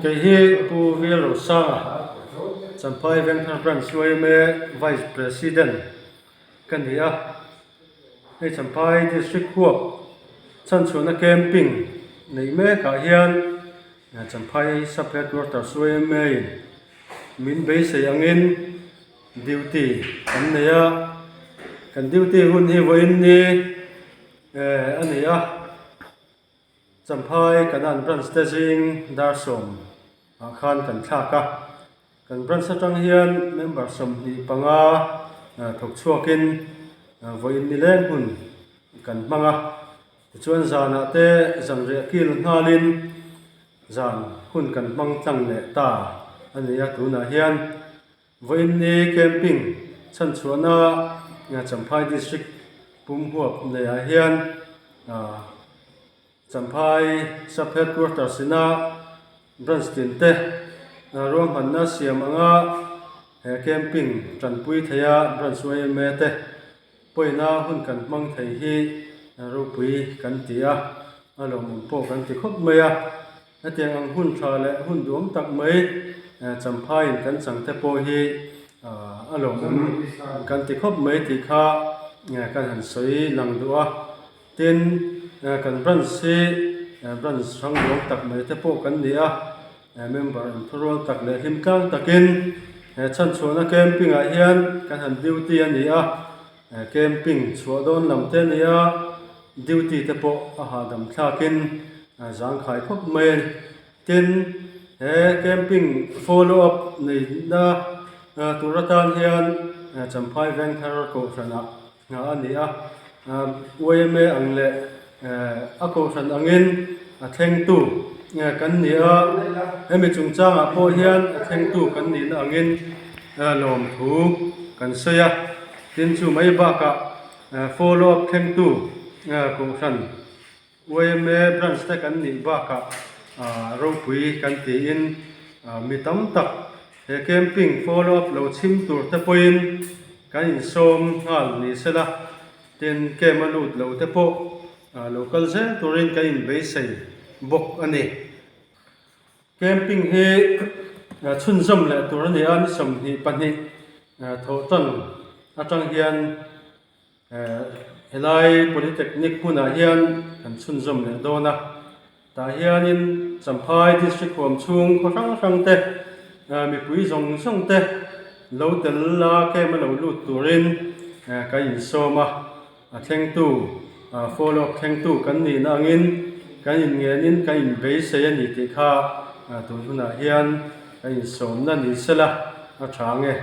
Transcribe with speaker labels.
Speaker 1: Kei hi Pu Vil Rosanga, Champhai Vengthar Branch yma Vice President ka ni a. Hei Champhai District huap chhanchhuahna camping neih mekah hian Champhai Sub Headquarters yma in min beisei angin duty kan nei a. Kan duty hun hi vawiin ni a ni a. Champhai Kanan branch te zing dar sawm ah khan kan thlak a, kan branch atang hian member 25 thawk chhuakin vawiin nileng hun kan hmang a, tichuan zanah te zanriah kil nghalin zan hun kan hmang tlang leh ta a ni a, tunah hian vawiin ni camping chhanchhuahna Champhai district pum huap neiah hian ah. Champhai Sub Headquarters ina branch tin te ruahmanna siam anga he camping tanpui theia branch yma te pawina hun kan hmang thei hi ropui kan ti a, a lawmawm pawh kan ti khawp mai a. Hetiang ang hun tha leh hun duam tak mai Champhaiin kan chang te pawh hi a lawmawm kan ti khawp mai tih kha kan han sawi lang duh a. Tin, kan branch hi branch hrang duang tak mai te pawh kan ni a, member an thurual tak leh hlim tlang takin he chhanchhuahna camping ah hian kan han duty a ni a, camping chhuah dawn lam te a ni a, duty te pawh a hahdam thlakin zangkhai khawp mai a ni. Tin, he camping follow up neihna tur atan hian Champhai Vengthar Kohhranah a ni a, yma ang leh a kohhran angin a thlengtu kan ni a, hemi chungchangah pawh hian a thlengtu kan nihna angin lawmthu kan sawi a, tin chu mai bakah follow up thlengtu kohhran yma branch te kan nih bakah ropui kan tiin mi tam tak he camping follow up lo chhim tur te pawhin kan insawm nghal ni sela, tin camp a lut lo te pawh lo kal zel turin kan inbeisei bawk a ni. Camping hi chhunzawm leh tur a ni a, ni 22 thawh tan atang hian Helai Polytechnic hmunah hian kan chhunzawm leh dawn a, tah hianin Champhai District huam chhung khaw hrang hrang te, mipui zawng zawng te lo tel la camp a lo lut turin kan insawm a, a thlengtu follow up thlengtu kan nihna angin kan inngenin kan inbeisei a ni tih kha tun hunah hian kan insawmna ni sela a tha ang e.